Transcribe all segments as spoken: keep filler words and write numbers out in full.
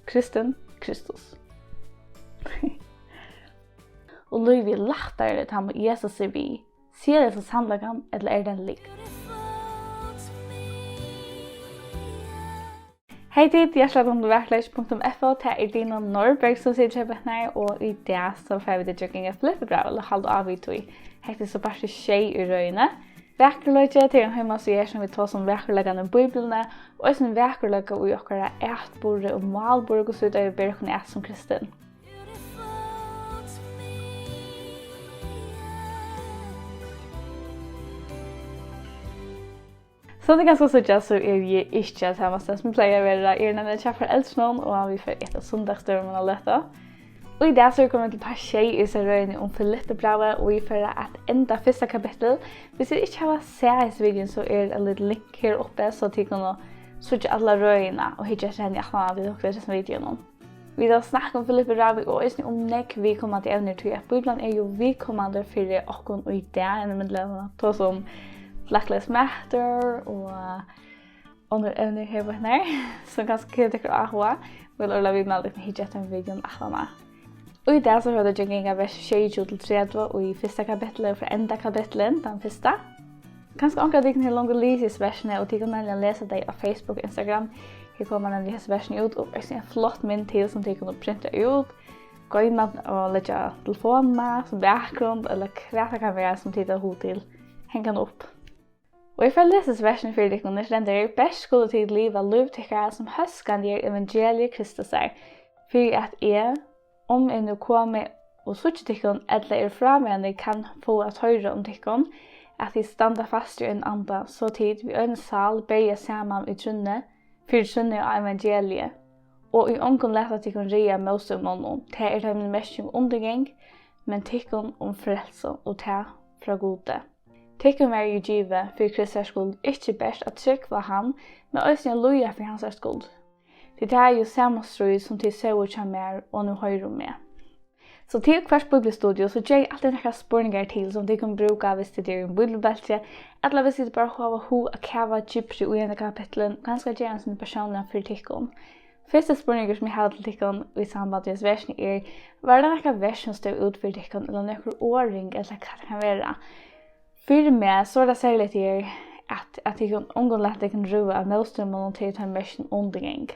Kristin, Kristus. Og lívið er lættari, tá má Jesus er við. Siga tey so sannleikan, ella er tað ein lygn? Hey tit, hjartaliga vælkomin til vakurleiki punktum f o. Tað er Dina Norberg, sum situr her beint nú, og í dag so fara vit at ganga Filippibrævið, ella halda á við tí. Hetta er so partur sjey í røðini. Vakurleiki, tað er ein heimasíða her, sum vit tosa um vakurleikan í Bíbliuni, og eisini vakurleika í okkara atburði og málburði, hvussu vit eiga at bera okkum at sum kristin. Sum tit kanska síggja, so eri eg ikki á sama stað, sum eg plagi at vera. Eg eri nemliga hjá foreldrunum, og vit fara at eta sunnudagsdøgurða um eina løtu. Og í dag so er komið til part sjey í hesi røðini um Filippibrævið, og vit fara at enda fyrsta kapittul. Hvis tit ikki hava sæð hesa videoin, so er ein lítil link her uppi, so tit kunnu síggja alla røðina og hyggja eftir henni aftaná vit hugsa hesum videounum. Vit hava snakkað um Filippibrævið og eisini um nógv viðkomandi evnir, tí at Bíblian er jú viðkomandi fyri okkum í dag, enn millum annað tosa um Black Lives Matter og onnur evnir her beint nú, sum kanska geva tykkum áhuga. Vil ordiliga viðmæla tykkum at hyggja eftir videounum aftaná. Og í dag so fara vit at ganga vers sjeyogtjúgu til tretivu í fyrsta kapitli, og fara at enda kapitlin, tann fyrsta. Kanska onkur av tykkum hevur longu lisið hesi versini, og tit kunnu nemliga lesa tey á Facebook og Instagram. Her koma nemliga hesi versini út, og eisini ein flott mynd til, sum tit kunnu printa út, goyma og leggja telefonina sum bakgrund, ella hvat tað kann vera, sum tit hava hug til. Hanga hana upp. Og eg fari at lesa hesi versini fyri tykkum, nú stendur: Bert skulu tit liva lív tykkara, sum hóskandi er evangeliið Kristusar, fyri at eg, um eg nú komi og síggi tykkum, ella eri fráverandi, kann fáa at hoyra um tykkum, at tit standa fastir í einum anda, so tit við eini sál berjast saman í trúnni, fyri trúnni á evangeliið, og í ongum lata tykkum ræða mótstøðumonnum. Tað er teimum merki um undirgang, men tykkum um frelsu, og tað frá Gudi. Tykkum verður jú givið fyri Krists skuld ikki bert at trúgva á hann, men eisini at líða fyri hansara skuld. Tí tað er jú sama stríð, sum tit sóu hjá mær og nú hoyra um meg. So til hvørt bíbliustudio, so geri eg altíð nakrar spurningar til, sum tit kunnu brúka, hvis tit eru í einum bíbliubólki, ella hvis tit bara hava hug at kava djúpri í henda kapitlin, og kanska gera hann sum persónligan fyri tykkum. Fyrsti spurningur, sum eg havi til tykkum í samband við hesi versini, er: Var tað nakað vers, sum stóð út fyri tykkum, ella nøkur orðing, ella hvat tað kann vera? Fyri meg, so er tað serligt her, at, at tykkum ongum lata tykkum røða av mótstøðumonnum, tað er teimum merki um undirgang.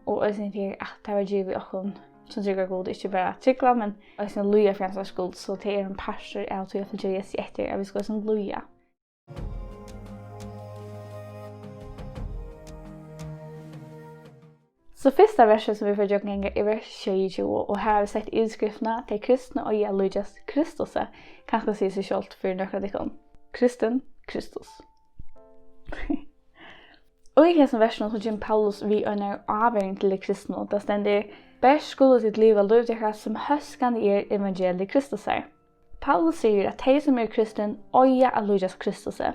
Og eisini her, at tað var givið okkum, sum trúgva Gud, ikki bara at trúgva, men eisini at líða fyri hansara skuld, so tað er ein partur av tí at fylgja Jesusi eftir, at vit skulu eisini líða. So fyrsta versið, sum vit fara ígjøgnum, er vers sjeyogtjúgu, og her hava vit sett yvirskriftina: Tey kristnu eiga at líkjast Kristusi. Kanska sigur seg sjálvt fyri nøkrum av tykkum. Kristin, Kristus. Og í hesum versinum, so kemur Paulus við einari ávaring til tey kristnu. Tað stendur: Bert skulu tit liva lív tykkara, sum hóskandi er evangeliið Kristusar. Paulus sigur, at tey, sum eru kristin, eiga at líkjast Kristusi.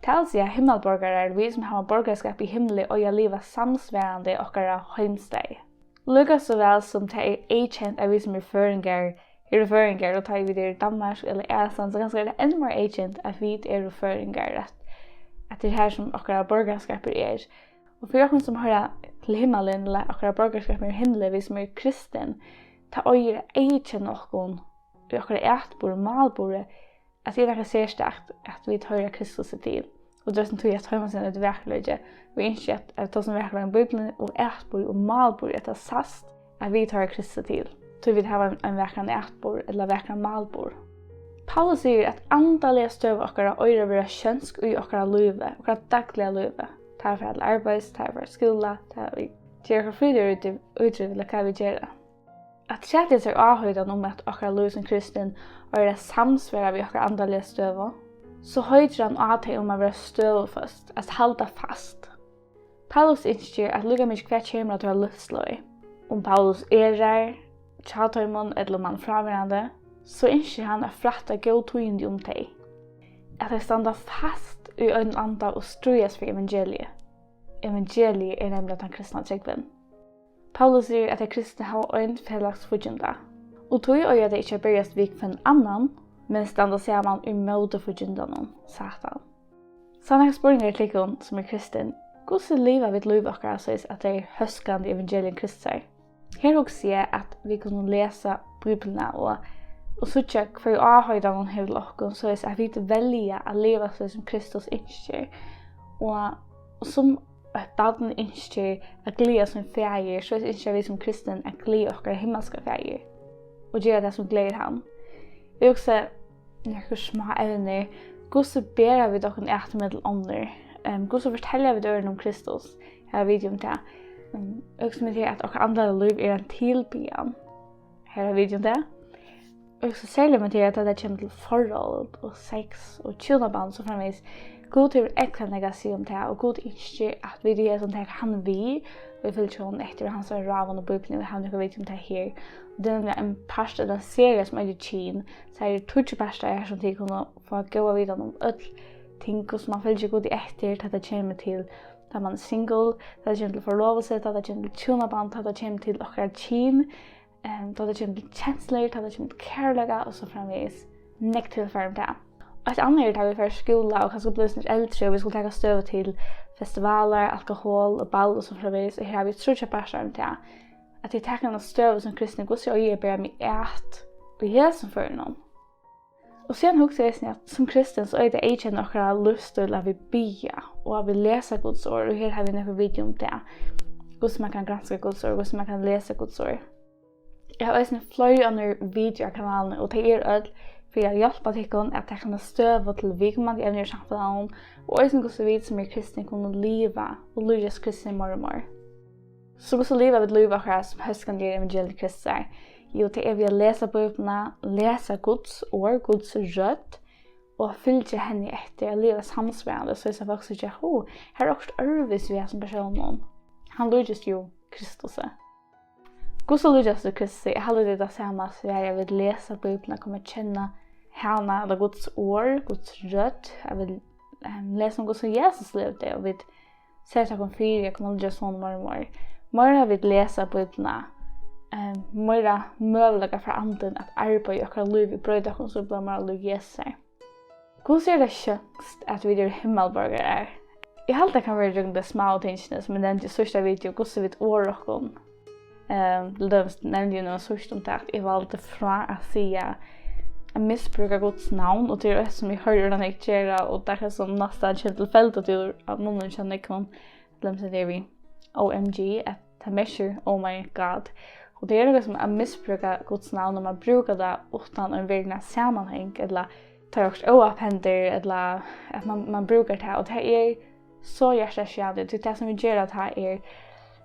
Tað vil siga, himmalborgarar, vit, sum hava borgarskap í himli, eiga at liva samsvarandi okkara heimstaði. Líka so væl sum tað er eyðkent, at vit, sum eru føroyingar, eru føroyingar, og tá ið vit eru í Danmark ella Island, so kanska er tað enn meira eyðkent, at vit eru føroyingar, at, at tað er her, sum okkara borgarskapur er. Og fyri okkum, sum hoyra til himmalin, ella okkara borgarskapur í himli, vit, sum eru kristin, tað eigur at eyðkenna okkum í okkara atburð og málburði, at tað er nakað serstakt, at vit hoyra Kristusi til. Og tað er eisini tí, at heimasíðan eitur Vakurleiki, og eg ynski, at, at tosa um vakurleikan í Bíbliuni og atburð og málburð, at tað sæst, at vit hoyra Kristusi til, tí vit hava ein, ein vakran atburð ella vakran málburð. Paulus sigur, at andaliga støða okkara eigur at vera sjónsk í okkara lívi, okkara dagliga lívi. Tá vit fara til arbeiðis, tá vit fara í skúla, tá vit gera okkara frítíðarítriv, ella hvat vit gera. Afturat hesari áheitan um, at okkara lív sum kristin eigur at samsvara við okkara andaligu støðu, so heitir hann á tey um at vera støðuføst, at halda fast. Paulus ynskir, at líka mikið hvat kemur á teirra lívsleið, um Paulus er har hjá teimum ella um hann er fráverandi, so ynskir hann at frætta góð tíðindi um tey, at tey standa fast í einum anda og stríðast fyri evangeliið. Evangeliið er nemliga tann kristna trúgvin. Paulus sigur, at tey kristnu hava ein felags fígginda, og tí eiga tey ikki at berjast við hvønn annan, men standa saman ímóti fíggindanum, Satan. So nakrar spurningar til tykkum, sum eru kristin. Hvussu liva vit lív okkara, soleiðis at tað er hóskandi evangelium Kristusar? Her hugsi eg, at vit kunnu lesa Bíbliuna og, og síggja, hvørji áheitan hon hevur til okkum, soleiðis at vit velja at liva so, sum Kristus ynskir. Og, og sum eitt barn ynskir at gleða sín faðir, so ynskja vit sum kristin at gleða okkara himmalska faðir og gera tað, sum gleðir hann. Eg hugsi, nøkur smá evnir. Hvussu bera vit okkum at millum onnur? Ehm, hvussu fortelja vit øðrum um Kristus? Her vit um tað. Ehm, eg hugsi meg til, at okkara andliga lív er ein tilbiðan. Her vit um tað. Og so serliga við tí, at tá tað kemur til forhold og sex og hjúnaband og so framvegis, Gud hevur ógvuliga nógv at siga um tað, og Gud ynskir, at vit í hesum taka hann við, og vit fylgja honum eftir, og hansara ráðum og Bíbliuni, og vit hava nøkur vit um tað her. Og tað er nemliga ein partur av seríuni, sum eitur Kyn. So her eru tíggju partar her, sum tit kunnu fáa góða vitan um øll ting, hvussu mann fylgir Gudi eftir, tá tað kemur til, tá mann er single, tá tað kemur til forlovelse, tá tað kemur til hjúnaband, tá tað kemur til okkara kyn, ehm, tá tað kemur til kenslur, tá tað kemur til kærleika og so framvegis. Nógv tilfar um tað. Eitt annað er, tá vit fara í skúla og kanska blíva eitt sindur eldri, og vit skulu taka støðu til festivalar, alkohol og ball og so framvegis, og her hava vit tríggjar partar um tað, at tit taka eina støðu sum kristnir, hvussu eigi eg at bera meg at í hesum førinum? Og síðan hugsi eg eisini, at sum kristin, so er tað eyðkennir okkara lívsstíl, at vit biðja og at vit lesa Guds orð, og her havi eg nøkur video um tað, hvussu mann kann granska Guds orð, hvussu mann kann lesa Guds orð. Eg havi eisini fleiri onnur video á kanalini, og tey eru øll fyri at hjálpa tykkum at taka eina støðu til viðkomandi evnir í samfelagnum, og eisini hvussu vit sum eru kristin kunnu liva og líkjast kristin meir og meir. So hvussu liva vit lív okkara sum hóskandi eru evangelium Kristi? Jú, tað er við at lesa Bíbliuna, lesa Guds orð, Guds rødd, og fylgja henni eftir, at liva samsvarandi, soleiðis at fólk síggja, hú, her er okkurt øðrvísi við hasum persóninum. Hann líkist jú Kristusi. Hvussu líkjast tú Kristusi? Eg haldi, tað er tað sama svarið, at vit lesa Bíbliuna, koma at kenna hana, ella Guds orð, Guds rødd, at vit, ehm, lesa um, hvussu Jesus livdi, og vit seta okkum fyri at kunna líkjast honum meira og meira. Meira vit lesa Bíbliuna, eh, meira møguleika fær Andin at arbeiða í okkara lívi og broyta okkum, so vit blíva meira lík Jesusar. Hvussu er tað skjótt, at vit eru himmalborgarar? Eg haldi, tað kann vera gjøgnum tey smáu tingini, sum eg nevndi í síðsta video, hvussu vit orða okkum. Ehm, til dømis nevndi eg nú síðst um tað, at eg valdi frá at siga, at misbrúka Guds navn, og tað er eitt, sum eg hoyri øgiliga nógv gera, og tað er sum næstan kemur tilfeldigt út av munninum hjá nógvum, til dømis at tað er við O M G, at tað merkir Oh my God. Og tað er nakað sum at misbrúka Guds navn, og mann brúkar tað uttan ein veruligan samanhang, ella tá okkurt óhapp hendir, ella at mann, mann brúkar tað, og tað er so hjartaskerandi, tí tað, sum vit gera tá, er,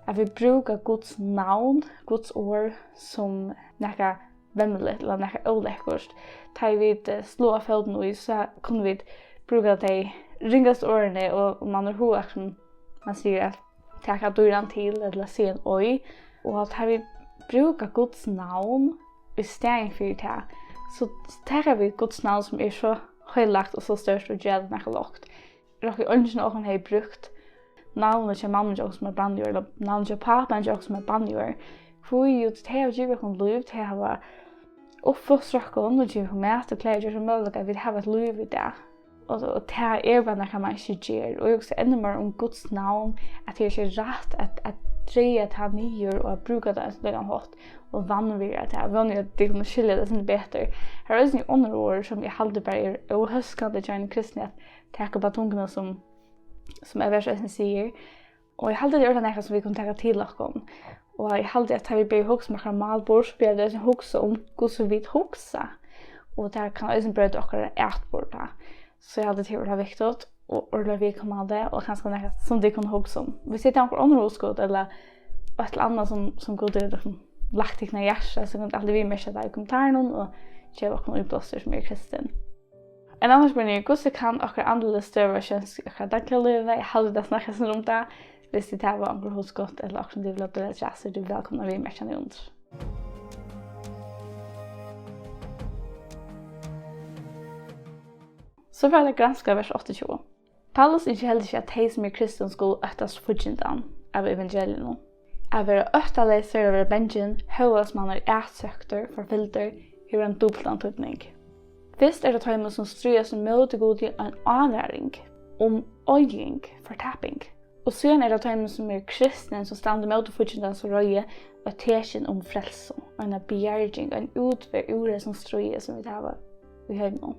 at vit brúka Guds navn, Guds orð, sum nakað vemmiligt ella nakað ólekkurt. Tá ið vit, eh, sláa fótin í, so kunnu vit brúka tey ringastu orðini, og mann er hugað, sum mann sigur, at taka dýran til, ella siga ein oy. Og tá vit brúka Guds navn í staðin fyri tað, so taka vit Guds navn, sum er so heilagt og so stórt, og gera tað nakað lágt. Rokni eingin av okkum hevði brúkt navnið hjá mammu hjá okkum, sum er banniorð, ella navnið hjá pápanum hjá okkum, sum er banniorð. Hví? Jú, tey hava givið okkum lív, tey hava uppfostrað okkum og givið okkum mat og klæðir, gjørt tað møguligt, at vit hava eitt lív í dag. Og, og tað er bara nakað, mann ikki ger. Og eg hugsi enn meira um Guds navn, at tað er ikki rætt at, at draga tað niður og at brúka tað á ein slíkan hátt og vanvirða tað. Vóni, at tit kunnu skilja tað eitt sindur betur. Har eru eisini onnur orð, sum eg haldi bara er óhóskandi hjá einum kristni at taka upp á tunguna, sum, sum Evers eisini sigur. Og eg haldi, tað er øgiliga nakað, sum vit kunnu taka til okkum. Og eg haldi, at tá vit byrja at hugsa um okkara mál burtur, so byrja vit eisini at hugsa um, hvussu vit hugsa. Og tað kann eisini broyta okkara atburð tá. So eg haldi, tað er øgiliga viktigt og øgiliga viðkomandi, og kanska nakað, sum tit kunnu hugsa um. Hvis tit hava onkur onnur hugskot, ella eitt ella annað, sum, sum Gud hevur, liksom, lagt tykkum á hjarta, so kunnu tit altíð viðmerkja tað í kommentarunum og geva okkum íblástur, sum eru kristin. Ein annar spurningur, hvussu kann okkara andliga støða vera sjónsk í okkara dagliga lívi? Eg haldi, tað snakkaðust um tað. Hvis tit hava onkur hugskot ella okkurt, sum tit vilja deila við okkum, so eru tit vælkomin at viðmerkja niðurundir. So fara vit at granska vers áttaogtjúgu. Paulus ynskir heldur ikki, at tey, sum eru kristin, skulu óttast fíggindan av evangeliinum. At vera óttaleysur, at vera bangin, hóast mann er atsøktur, forfylgdur, hevur ein dupultan týdning. Fyrst er tað teimum, sum stríðast ímóti Gudi, ein ávaring, um oyðing, fortaping. Og síðan er tað teimum, sum eru kristin, sum standa ímóti fíggindans reiði, eitt tekin um frelsu, eina bjarging, ein útferð úr hesum stríði, sum vit hava í heiminum.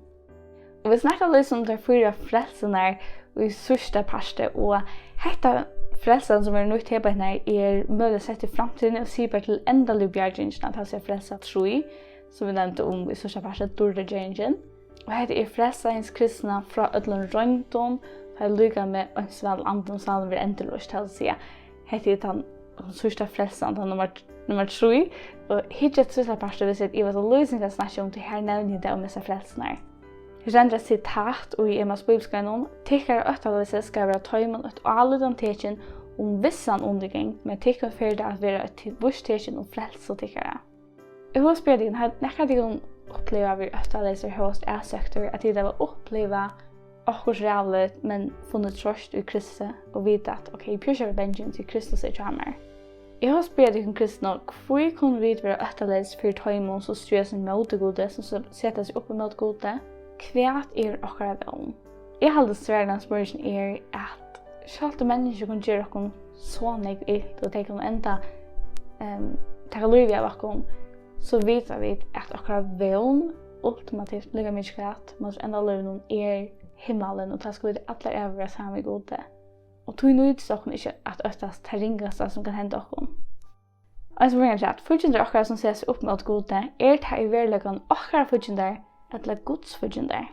Og vit snakka líka um tær fýra frelsurnar í síðsta parti, og hetta frelsan, sum er nýtt her beint nú, er møguliga sett í framtíðini og sigur bara til endaligu bjargingina, tað vil siga frelsa trý, sum vit nevndu um í síðsta parti, dýrdargevingin. Og hetta er frelsa hins kristna frá øllum royndum, tað er líka við eins væl andin og sálin verður endurloyst, tað vil siga, hetta er tann, tann síðsta frelsan, tann nummar, nummar trý. Og hyggja til síðsta parti, hvis eg ivast á lýsing at snakka um, tí har nevni eg tað um hesar frelsurnar. Her stendur eitt sitat í Emmaus bíbliugreinum: "Tykkara óttaloysi skal vera teimum eitt álítandi tekin um vissan undirgang, men tykkum fer tað at vera eitt te-, víst tekin um frelsu tykkara." Eg vil spyrja tykkum, hava nakar av tykkum upplivað at vera óttaleysir, hóast atsøktir, at tit hava upplivað okkurt ræðuligt, men funnið troyst í Kristi og vita at, ok, eg behøvi ikki at vera bangin, tí Kristus er hjá mær? Eg vil spyrja tykkum kristnu, hví kunnu vit vera óttaleys fyri teimum, sum stríða seg móti Gudi, sum s-, seta seg upp ímóti Gudi? Hvat er okkara vón? Eg haldi, svarið á spurningin er, at sjálvt um menniskju kunnu gera okkum so nógv ilt, og tey kunnu enda, ehm, taka lívið av okkum, so vita vit, at okkara vón, ultimativt, líka mikið hvat, má enda lívinum, er himmalin, og tá skulu vit allar ævir vera saman við Gudi. Og tí nýtist okkum ikki at óttast tað ringasta, sum kann henda okkum. Ein spurning afturat. Fíggindar okkara, sum seta seg upp móti Gudi, eru tað í veruleikanum okkara fíggindar ella Guds fíggindar?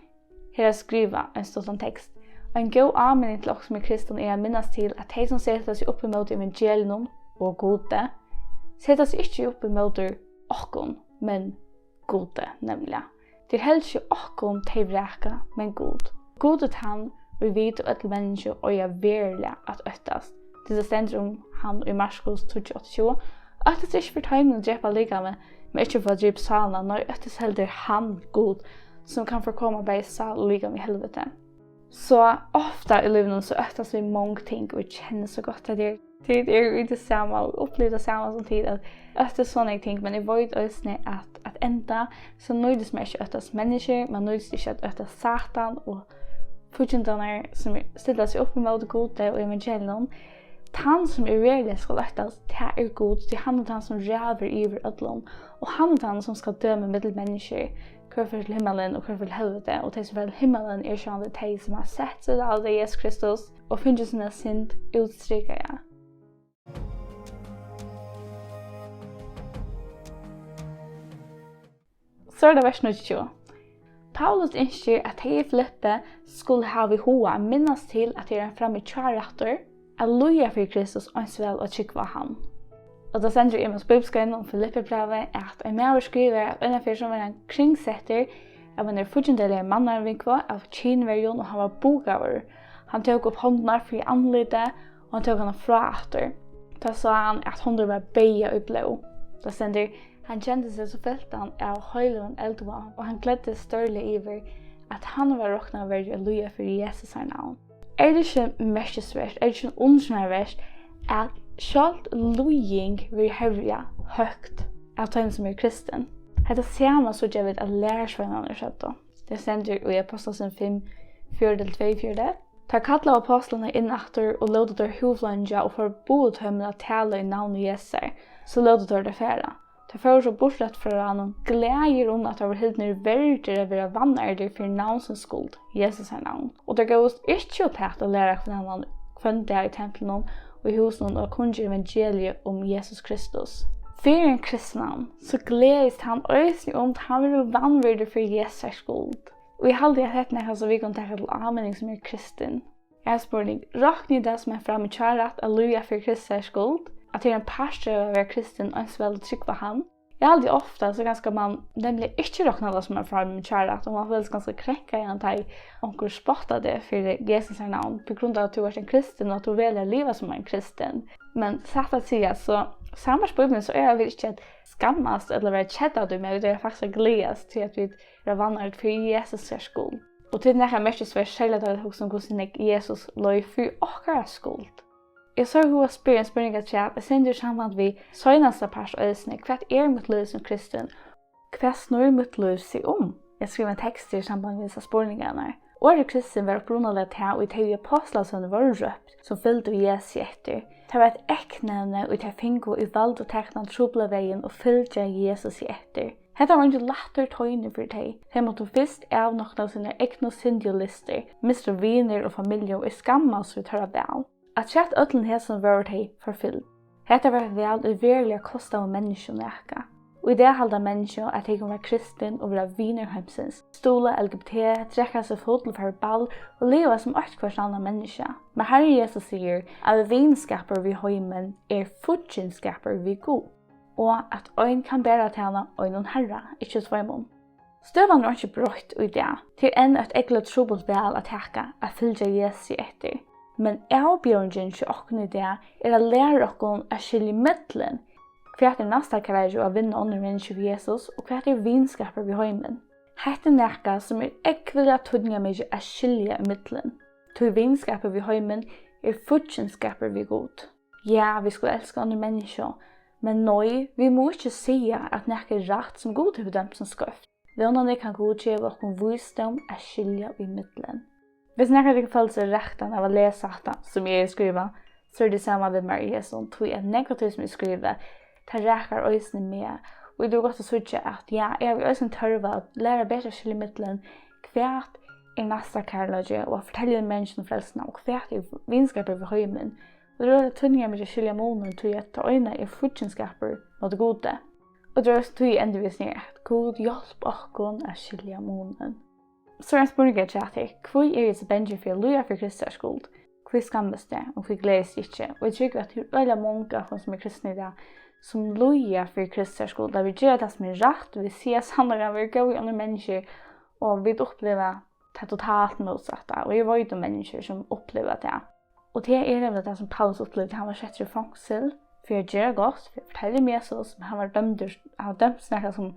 Her er skrivað ein stuttan tekst. Ein góð áminning til okkum sum eru kristin er at minnast til, at tey, sum seta seg upp ímóti evangeliinum og Gudi, seta seg ikki upp ímóti okkum, men Gudi, nevniliga. Tað er helst ikki okkum, tey vraka, men Gud. Gud er tann, ið vit og øll menniskju eiga veruliga at óttast. Tí tað stendur um hann í Markus tíggju áttaogtjúgu: "Óttist ikki fyri teimum, ið drepa likamið, men ikki fáa dripið sálina, nei, óttist heldur hann, Gud, sum kann forkoma bæði sál og likam í helviti." So ofta í lívinum, so óttast vit mong ting, og eg kenni so gott til tað. Tit eru í tí sama og uppliva tað sama sum tit, at óttast so nógv ting, men eg veit eisini, at at enda, so nýtist mær ikki at óttast menniskjur, mær nýtist ikki at óttast Satan og fíggindarnar, sum er, stilla seg upp ímóti Gudi og evangeliinum. Tann, sum er veruliga skal óttast, tað er Gud, tí hann er tann, sum ræður yvir øllum, og hann er tann, sum skal døma millum menniskjur, hvør fer til himmalin og hvør fer til helviti, og tey, sum fara til himmalin, eru sjálvandi tey, sum hava sett sítt lit til Jesus Kristus og fingið sína synd útstrikaða. So er tað vers níggjuogtjúgu. Paulus ynskir, at tey í Filippi skulu hava í huga at minnast til, at tað er ein framíhjárættur at líða fyri Kristus, eins væl og trúgva á hann. Og tað stendur í Emmaus bíbliugreinum um Filippibrævið, at ein maður skrivar, at einaferð so var hann kringsettur av einari fíggindaligari mannavinkvu av kynverjum, og hann var bugaður. Hann tók upp hondina fyri andlitið, og hann tók hana frá aftur. Tá sá hann, at hondin var baðað í blóð. Tað stendur: "Hann kendi seg so fyltan av heilagum eldhuga, og hann gleddist stórliga yvir, at hann var roknaður verdur at líða fyri Jesusar navn." Er tað ikki merkisvert, er tað ikki undranarvert, at sjálvt líðing verður hevjað høgt av teimum, sum eru kristin? Hetta sama síggja vit, at lærisveinarnir søgdu. Tað stendur í Apostlasøguni fimm, fjøruti til tveyogfjøruti: "Teir kallaðu ápostlarnar inn aftur og lótu teir húðfleingja og forbuðu teimum at tala í navni Jesusar. So lótu teir teir fara. Teir fóru so burtur aftur frá ráðnum, glaðir um, at teir vóru hildnir verdir at vera vanærdir fyri navnsins skuld, Jesusar navn. Og teir góvust ikki uppat at læra hvønn annan hvønn dag í templinum og í húsunum og at kunngera evangeliið um Jesus Kristus." Fyri ein kristnan, so gleðist hann eisini um, at hann verður vanvirdur fyri Jesusar skuld. Og eg haldi, at hetta er nakað, sum vit kunnu taka til áminning, sum eru kristin. Eg havi spurning: Rokni eg tað sum ein framíhjárætt at líða fyri Kristusar skuld, at tað er ein partur av at vera kristin, eins væl og trúgva hann? Eg haldi ofta, so kanska man nemliga ikki roknar tað sum ein framíhjárætt, og man følir seg kanska krenkaðan, tá ið onkur spottar teg fyri Jesusar navn, på grund av at tú ert ein kristin, og at tú velur at liva sum ein kristin. Men satt at siga, so sambært Bíbliuni, so eiga vit ikki at skammast ella vera kedd av tí, men vit eiga faktiskt at gleðast, tí at vit eru vanærd fyri Jesusar skuld. Og tað er nakað merkisvert, serliga tá vit hugsa um, hvussu nógv Jesus leið fyri okkara skuld. Eg so hug at spyrja ein spurning afturat, eitt sindur í samband við seinasta part eisini: Hvat er mítt lív sum kristin? Hvat snýr mítt lív seg um? Eg skrivi ein tekst í samband við hesar spurningarnar. Orðið kristin var upprunaliga tað, ið tey í Ápostlasøguni vórðu rópt, sum fylgdu Jesusi eftir. Tað var eitt eyknevni, ið tey fingu, ið valdu at taka tann trupla vegin og fylgja Jesusi eftir. Hetta var eingin lættur toyni fyri tey. Tey máttu fyrst avnokta sínar egnu syndigu lystir, mistu vinir og familju og skammaðust fyri teirra val. Afturat øllum hesum vóru tey forfylgd. Hetta var eitt val, ið veruliga kostaði menniskjum nakað. Og í dag halda menniskju, at tey kunnu vera kristin og vera vinir heimsins, stuðla L G B T, drekka seg full og fara á ball og liva sum eitt hvørt annað menniskja. Men Harrin Jesus sigur, at vinskapur við heimin er fíggindskapur við Gud, og at ein kann bara tæna einum Harra, ikki tveimum. Støðan er einki broytt í dag. Tað er enn eitt ógvuliga trupult val at taka, at fylgja Jesusi eftir. Men avbjóðingin hjá okkum í dag er at læra okkum at skilja ímillum, hvat er næstakærleiki og at vinna onnur menniskju fyri Jesus, og hvat er vinskapur við heimin. Hetta er nakað, sum er ógvuliga týdningarmikið at skilja ímillum. Tí vinskapur við heimin er fíggindskapur við Gud. Ja, vit skulu elska onnur menniskju, men nei, vit mugu ikki siga, at nakað er rætt, sum Gud hevur dømt sum skeivt. Vónandi kann Gud geva okkum vísdóm at skilja ímillum. Viss nakar av tykkum følir seg raktan av at lesa hatta, sum eg hevði skrivað, so er tað sama við mær í hesum, tí at nógv av tí, sum eg skrivi, tað rakar eisini meg. Og eg dugi gott at síggja, at ja, eg havi eisini tørv at læra betur at skilja ímillum, hvat er næstakærleiki, og at fortelja menniskjum um frelsuna, og hvat er vinskapur við heimin. Og tað er øgiliga týdningarmikið at skilja munin, tí at tað eina er fíggindskapur móti Gudi. Og tað er eisini tí eg endi við at siga, at Gud hjálpi okkum at skilja munin. So er ein spurningur hjá tær: Hví eri eg so bangin fyri at líða fyri Kristi skuld? Hví skammist eg, og hví gleðist eg ikki? Og eg trúgvi, at tað eru øgiliga mong av okkum, sum eru kristin í dag, sum líða fyri Kristi skuld, at vit gera tað, sum er rætt, vit siga sannleikan, vit eru góð við onnur menniskju, og vit uppliva tað totalt mótsatta. Og eg veit um menniskjur, sum uppliva tað. Og tað er nemliga tað, sum Paulus upplivdi. Hann var settur í fongsul fyri at gera gott, fyri at fortelja um Jesus, men hann var dømdur, hann var dømdur til nakað, sum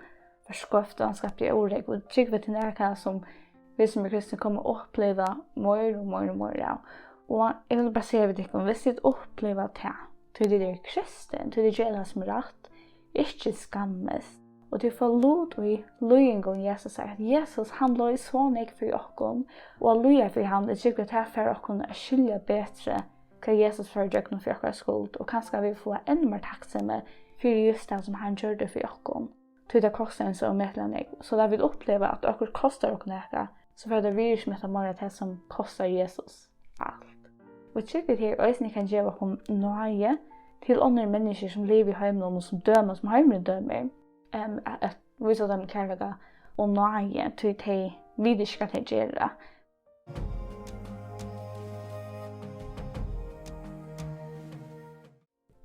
var skeivt, og hann skapti órógv, og trúgvi, tað er nakað, sum vit, sum eru kristin, koma at uppliva meir og meir og meir av. Og eg vil bara siga við tykkum, viss tit uppliva tað, tí tit eru kristin, tí tit gera tað, sum er rætt, ikki skammist. Og tit fáa lut í líðingum Jesusar, at Jesus, hann leið so nógv fyri okkum, og at líða fyri hann, eg trúgvi, at tað fær okkum at skilja betri, hvat Jesus fór ígjøgnum fyri okkara skuld, og kanska vit fáa enn meir takksemi fyri júst tað, sum hann gjørdi fyri okkum. Tí tað kostar eins so ómetaliga nógv. So tá vit uppliva, at okkurt kostar okkum nakað, so fara vit at virðismeta meira tað, sum kostar Jesus alt. Og eg trúgvi, at tað eisini kann geva okkum náði til onnur menniskju, sum liva í heiminum og sum døma, sum heimurin dømir, em, at, at vísa teimum kærleika og náði, tí tey vita ikki, hvat tey gera.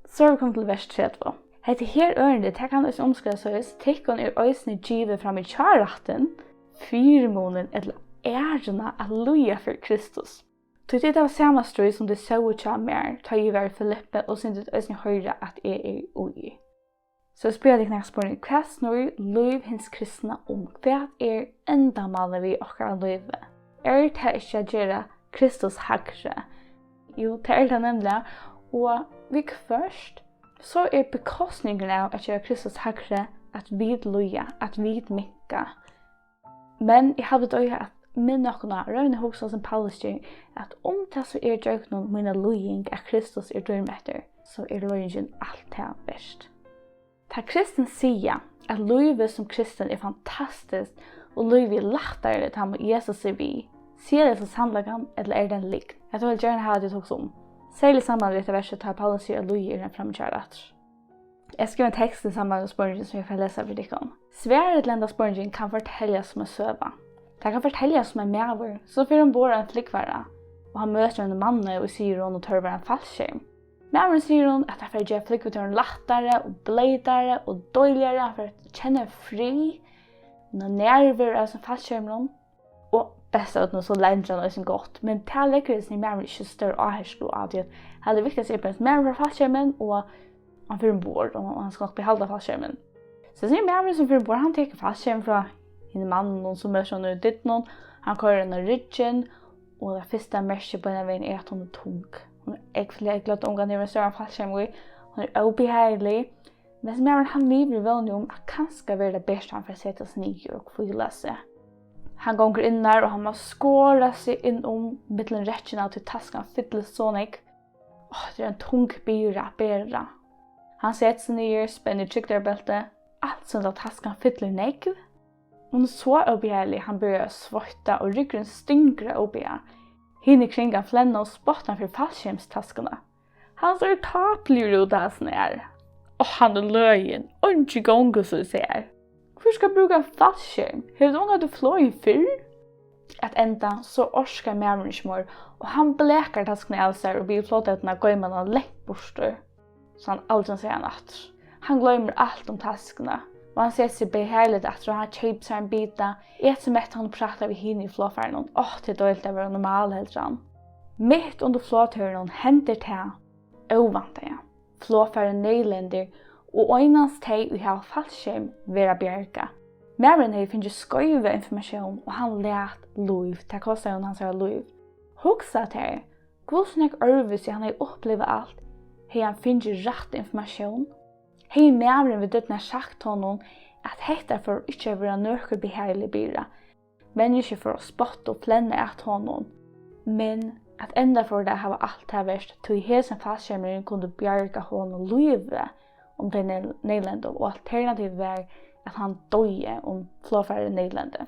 So eru vit komin til vers tretivu. Hetta her ørindið, tað kann eisini umskrivast soleiðis: Tykkum er eisini givið framíhjárættin, fyrimunin ella æruna at líða fyri Kristus. Tí tit hava sama stríð, sum tit sóu hjá mær, tá eg var í Filippi, og sum tit eisini hoyra, at eg eri í. So eg spyrji tykkum nakrar spurning. Hvat snýr lív hins kristna um? Hvat er endamálið við okkara lívi? Er tað ikki at gera Kristus hægri? Jú, tað er tað nemliga. Og viðhvørt, so er bekostningurin av at gera Kristus hægri, at vit líða, at vit minka. Men eg haldi, tað er at minna okkum á, royna at hugsa sum Paulus ger, at um tað so er gjøgnum mína líðing, at Kristus er dýrmettur, so er líðingin alt tað vert. Tá kristin siga, at lívið sum kristin er fantastiskt, og lívið er lættari, tá Jesus er við, siga tey so sannleikan, ella er tað ein lygn? Hetta vil eg gjarna hava, at tit hugsa um. Serliga í samband við hetta versið, tá Paulus sigur, at lívið er ein framíhjárættur. Eg skrivi ein tekst í samband við spurningin, sum eg fari at lesa fyri tykkum. Svarið til henda spurningin kann forteljast sum ein søga. Tað kann forteljast sum ein maður, sum fer umborð á ein flúgvara, og hann møtir einum manni, ið sigur honum tørvar ein fallskjerm. Maðurin sigur honum, at hann fer at gera flúgvitúrin lættari og bleytari og deiligari, hann fer at kenna frið, nærveru av hesum fallskjerminum. Og best av øllum, so lendir hann eisini gott. Men tað leggur hesin maðurin ikki so stóra áherslu á, tí at tað viktigasta er bara, at maðurin fær fallskjermin, og hann fer umborð, og hann skal nokk behalda fallskjermin. So hesin maðurin, sum fer umborð, hann tekur fallskjermin frá hinum manninum, sum møtir honum í dyrunum, hann koyrir hann á ryggin, og tað fyrsta hann merkir beinanvegin er, at hon er tung. Hon er ógvuliga, eg gloymdi ongantíð, at hon hevur ein stóran fallskjerm í. Hon er óbehaglig. Men hesin maðurin, hann livir í vónini um, at kanska verður tað betri, hann fer at seta seg niður og hvíla seg. Hann gongur inn har, og hann má skora seg inn um millum rekkjuna, tí taskan fyllir so nógv. Áh, tað er ein tung byrða at bera. Hann setir seg niður, spennir trygdarbeltið, alt sum at taskan fyllir nógv. Hon er so óbehaglig, hann byrjar at sveitta og ryggurin stingur av óbehaga. Hinir kring hann flenna og spotta hann fyri fallskjermstaskuna. Hann sær tápuligur út á hasum her. Og hann er løgin, eingin gongur so sær. Hvør skal brúka ein fallskjerm? Hevur tú ongantíð flogið fyrr? At enda, so orkar maðurin ikki meir, og hann blakar taskuna av sær og biður flogternuna goyma hana langt burtur, so hann aldrin sær hana aftur. Hann gloymir alt um taskuna, og hann setir seg behagligt aftur, og hann keypir sær ein bita, etur seg mettan og prátar við hini í flogfarinum. Áh, tað er deiligt at vera normal, heldur hann. Mitt undir flogtúrinum hendir tað óvæntaða. Flogfarið neyðlendir, og einans tey, ið hava fallskjerm, verða bjargað. Maðurin hevði fingið skeiva informatión, og hann læt lív. Tað kostaði honum hansara lív. Hugsa tær, hvussu nógv øðrvísi hann hevði upplivað alt, hevði hann fingið rætt informatión. Hevði maðurin við dyrnar sagt honum, at hetta fór ikki at vera nøkur behaglig byrða. Menniskju fóru at spotta og flenna at honum, men at enda fóru tey at hava alt tað vert, tí hesin fallskjermurin kundi bjarga honum lívið, um tey neyð-, neyðlendu, og alternativið var, at hann doyði, um flogfarið neyðlendi.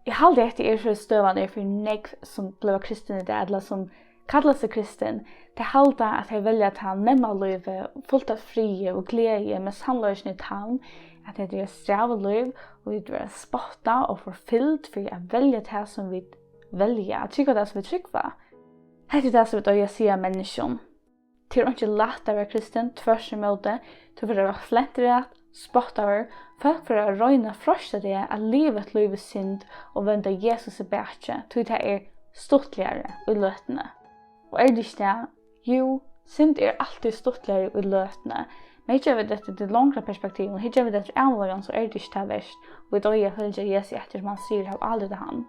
Eg haldi, hetta er so støðan er fyri nógv, sum blíva kristin í dag, ella sum kalla seg kristin. Tey halda, at tey velja tað nemma lívið, fult av friði og gleði, men sannleikin er tann, at hetta er eitt strævið lív, og vit verða spottað og forfylgd fyri at velja tað, sum vit velja, at trúgva tað, sum vit trúgva. Hetta er tað, sum vit eiga at siga menniskjum. Tað er einki lætt at vera kristin, tvørturímóti, tú verður at verða flentur at, spottaður, fólk fara at royna at freista teg at liva eitt lív í synd og venda Jesusi bakið, tí tað er stuttligari í løtuni. Og er tað ikki tað? Jú, synd er altíð stuttligari í løtuni. Men hyggja vit eftir tí longra perspektivinum, hyggja vit eftir ævinleikanum, so er tað ikki tað vert. Og vit eiga at fylgja Jesusi eftir, sum hann sigur, hav álit á hann.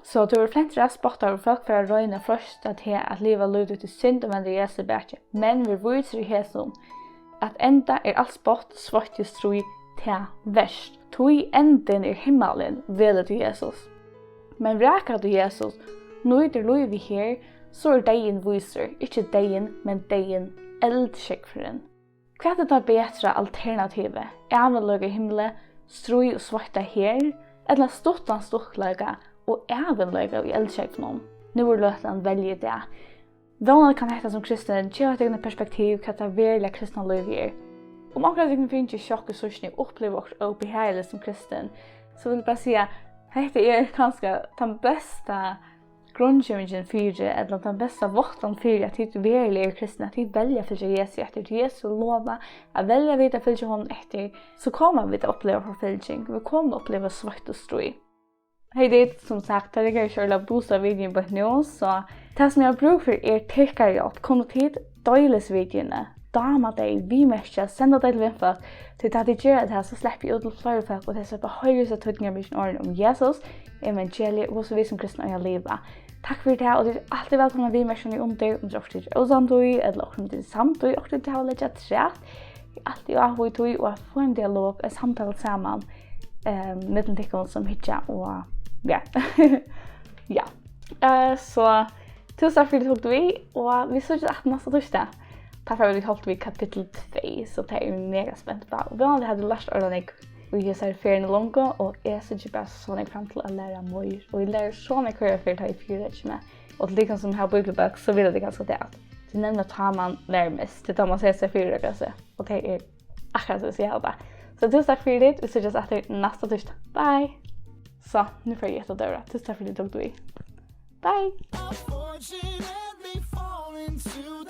So tú verður flentur at, spottaður, og fólk fara at royna at freista teg at liva lív títt í synd og venda Jesusi bakið. Men ver vísur í hesum, at enda er alt spott, sveitt og stríð tað vert. Tí endin er himmalin, velur tú Jesus. Men vrakar tú Jesus, nýtir lívið her, so er deyðin vísur, ikki deyðin, men deyðin, eldsjógvurin. Hvat er tað betra alternativið? Ævinleika í himli, stríð og sveitta her, ella stuttan stuttleika og ævinleika í eldsjógvunum? Nú er løtan, velji tað. Vónandi kann hetta sum kristin geva tykkum eitt perspektiv, hvat tað veruliga kristna lívið er. Um onkur av tykkum fingið sjokk í síðstuni og upplivað okkurt óbehagiligt sum kristin, so vil eg bara siga, hetta er kanska tann besta grundgevingin fyri, ella tann besta váttan fyri, at tit veruliga eru kristin, at tit velja at fylgja Jesusi eftir. Tí Jesus lovaði at velja vit at fylgja honum eftir, so koma vit at uppliva forfylging, vit koma at uppliva sveitt og stríð. Hey tit, sum sagt, tað riggar ikki ordiliga at boosta videoin beint nú, so tað sum eg havi brúk fyri er tykkara hjálp. Kunnu tit deila hesi videoini, dáma tey, viðmerkja, senda tey til vinfólk, tí tá tit gera tað, so sleppi eg út til fleiri fólk, og tey sleppa at hoyra hesa týdningarmiklu orðini um Jesus, evangeliið, og hvussu vit sum kristin eiga at liva. Takk fyri tað, og tit eru altíð vælkomin at viðmerkja niðurundir, um tað er okkurt, tit eru ósamd í, ella okkurt, um tit eru samd í, okkurt, tit hava at leggja afturat. Eg eri altíð áhugað í tí, og at fáa ein dialog, ein samtala saman, eh, millum tykkum sum hyggja, og ja. Ja. Eh, so, túsund takk fyri, at tit hugdu við, og vit síggjast aftur næsta týsdag. Tá fara vit í holt við kapittul tvey, so tað eri eg mega spent uppá. Og vónandi hava tit lært ordiliga nógv í hesari ferðini longu, og eg síggi bara so nógv fram til at læra meir, og eg læri so nógv hvørja ferð, tá eg fyrireiki meg. Og til tykkum sum hava bíbliubólk, so vita tit kanska tað, at tað er nevniliga tá, man lærir mest. Tað er tá, man setir seg fyri at røkka seg, og tað er akkurát, so eg haldi. So túsund takk fyri, vit síggjast aftur næsta týsdag. Bye! So, nú fari eg eftir at døgurða. Túsund takk fyri, at tit tóku við. Bye! Unfortunately fall into